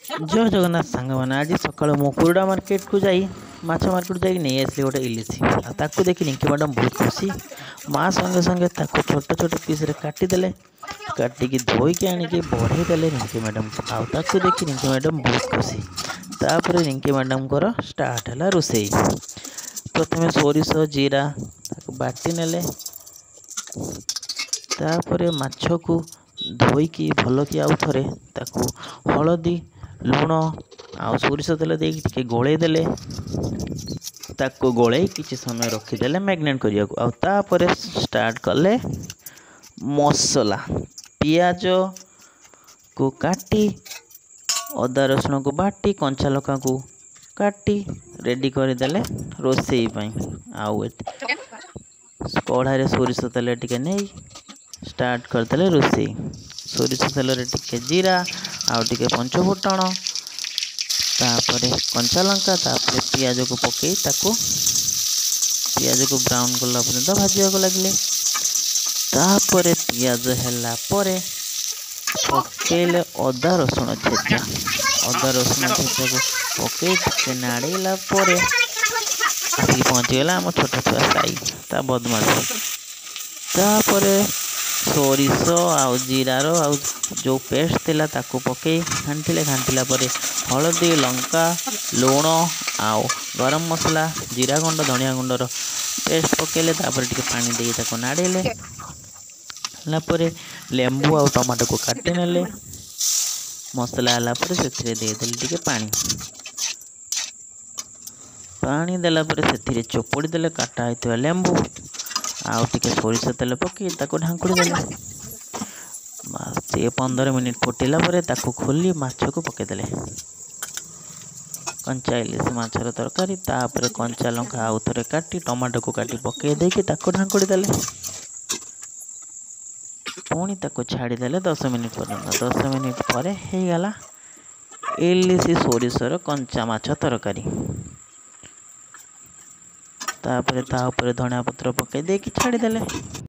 ଜୟ ଜଗନ୍ନାଥ ସାଙ୍ଗମାନେ, ଆଜି ସକାଳୁ ମୁଁ କୁରୁଡ଼ା ମାର୍କେଟକୁ ଯାଇ ମାଛ ମାର୍କେଟକୁ ଯାଇକି ନେଇ ଆସିଲି ଗୋଟେ ଇଲିଶି। ଆଉ ତାକୁ ଦେଖି ରିଙ୍କି ମ୍ୟାଡ଼ାମ୍ ବହୁତ ଖୁସି। ମା ସଙ୍ଗେ ସଙ୍ଗେ ତାକୁ ଛୋଟ ଛୋଟ ପିସ୍ରେ କାଟିଦେଲେ, କାଟିକି ଧୋଇକି ଆଣିକି ବଢ଼େଇ ଦେଲେ ରିଙ୍କି ମ୍ୟାଡ଼ାମ୍କୁ। ଆଉ ତାକୁ ଦେଖି ରିଙ୍କି ମ୍ୟାଡ଼ାମ୍ ବହୁତ ଖୁସି। ତାପରେ ରିଙ୍କି ମ୍ୟାଡ଼ାମ୍ଙ୍କର ଷ୍ଟାର୍ଟ ହେଲା ରୋଷେଇ। ପ୍ରଥମେ ସୋରିଷ ଜିରା ତାକୁ ବାଟି ନେଲେ। ତାପରେ ମାଛକୁ ଧୋଇକି ଭଲକି ଆଉ ଥରେ ତାକୁ ହଳଦୀ, ଲୁଣ ଆଉ ସୋରିଷ ତେଲ ଦେଇକି ଟିକେ ଗୋଳେଇ ଦେଲେ। ତାକୁ ଗୋଳେଇ କିଛି ସମୟ ରଖିଦେଲେ ମ୍ୟାରିନେଟ୍ କରିବାକୁ। ଆଉ ତାପରେ ଷ୍ଟାର୍ଟ କଲେ ମସଲା। ପିଆଜକୁ କାଟି, ଅଦା ରସୁଣକୁ ବାଟି, କଞ୍ଚା ଲଙ୍କାକୁ କାଟି ରେଡ଼ି କରିଦେଲେ ରୋଷେଇ ପାଇଁ। ଆଉ କଢ଼ାରେ ସୋରିଷ ତେଲ ଟିକେ ନେଇ ଷ୍ଟାର୍ଟ କରିଦେଲେ ରୋଷେଇ। ସୋରିଷ ତେଲରେ ଟିକେ ଜିରା ଆଉ ଟିକେ ପଞ୍ଚଫୁଟଣ, ତାପରେ କଞ୍ଚା ଲଙ୍କା, ତାପରେ ପିଆଜକୁ ପକାଇ ତାକୁ ପିଆଜକୁ ବ୍ରାଉନ୍ କଲା ପର୍ଯ୍ୟନ୍ତ ଭାଜିବାକୁ ଲାଗିଲେ। ତାପରେ ପିଆଜ ହେଲା ପରେ ପକାଇଲେ ଅଦା ରସୁଣ ଛେଚା। ଅଦା ରସୁଣ ଛେଚାକୁ ପକାଇ ଟିକେ ନାଡ଼େଇଲା ପରେ ଆସିକି ପହଞ୍ଚିଗଲା ଆମ ଛୋଟ ଛୁଆ ସାଇ, ତା ବଦମାସି। ତାପରେ ସୋରିଷ ଆଉ ଜିରାର ଆଉ ଯେଉଁ ପେଷ୍ଟ ଥିଲା ତାକୁ ପକାଇ ଘାଣ୍ଟିଲେ। ଘାଣ୍ଟିଲା ପରେ ହଳଦୀ, ଲଙ୍କା, ଲୁଣ ଆଉ ଗରମ ମସଲା, ଜିରା ଗୁଣ୍ଡ, ଧନିଆ ଗୁଣ୍ଡର ପେଷ୍ଟ ପକାଇଲେ। ତାପରେ ଟିକେ ପାଣି ଦେଇ ତାକୁ ନାଡ଼େଇଲେ। ହେଲା ପରେ ଲେମ୍ବୁ ଆଉ ଟମାଟୋକୁ କାଟି ନେଲେ। ମସଲା ହେଲା ପରେ ସେଥିରେ ଦେଇଦେଲେ ଟିକେ ପାଣି। ପାଣି ଦେଲା ପରେ ସେଥିରେ ଚୋପଡ଼ି ଦେଲେ କାଟା ହେଇଥିବା ଲେମ୍ବୁ ଆଉ ଟିକେ ସୋରିଷ ତେଲ ପକାଇ ତାକୁ ଢାଙ୍କୁଡ଼ି ଦେଲେ। ସିଏ 15 ମିନିଟ୍ ଫୁଟିଲା ପରେ ତାକୁ ଖୋଲି ମାଛକୁ ପକାଇଦେଲେ। କଞ୍ଚା ଇଲିଶି ମାଛର ତରକାରୀ। ତାପରେ କଞ୍ଚା ଲଙ୍କା ଆଉ ଥରେ କାଟି, ଟମାଟୋକୁ କାଟି ପକାଇ ଦେଇକି ତାକୁ ଢାଙ୍କୁଡ଼ି ଦେଲେ। ପୁଣି ତାକୁ ଛାଡ଼ିଦେଲେ 10 ମିନିଟ୍ ପର୍ଯ୍ୟନ୍ତ। 10 ମିନିଟ୍ ପରେ ହେଇଗଲା ଇଲିଶି ସୋରିଷର କଞ୍ଚା ମାଛ ତରକାରୀ। ତାପରେ ତା ଉପରେ ଧନିଆ ପତ୍ର ପକାଇ ଦେଇକି ଛାଡ଼ିଦେଲେ।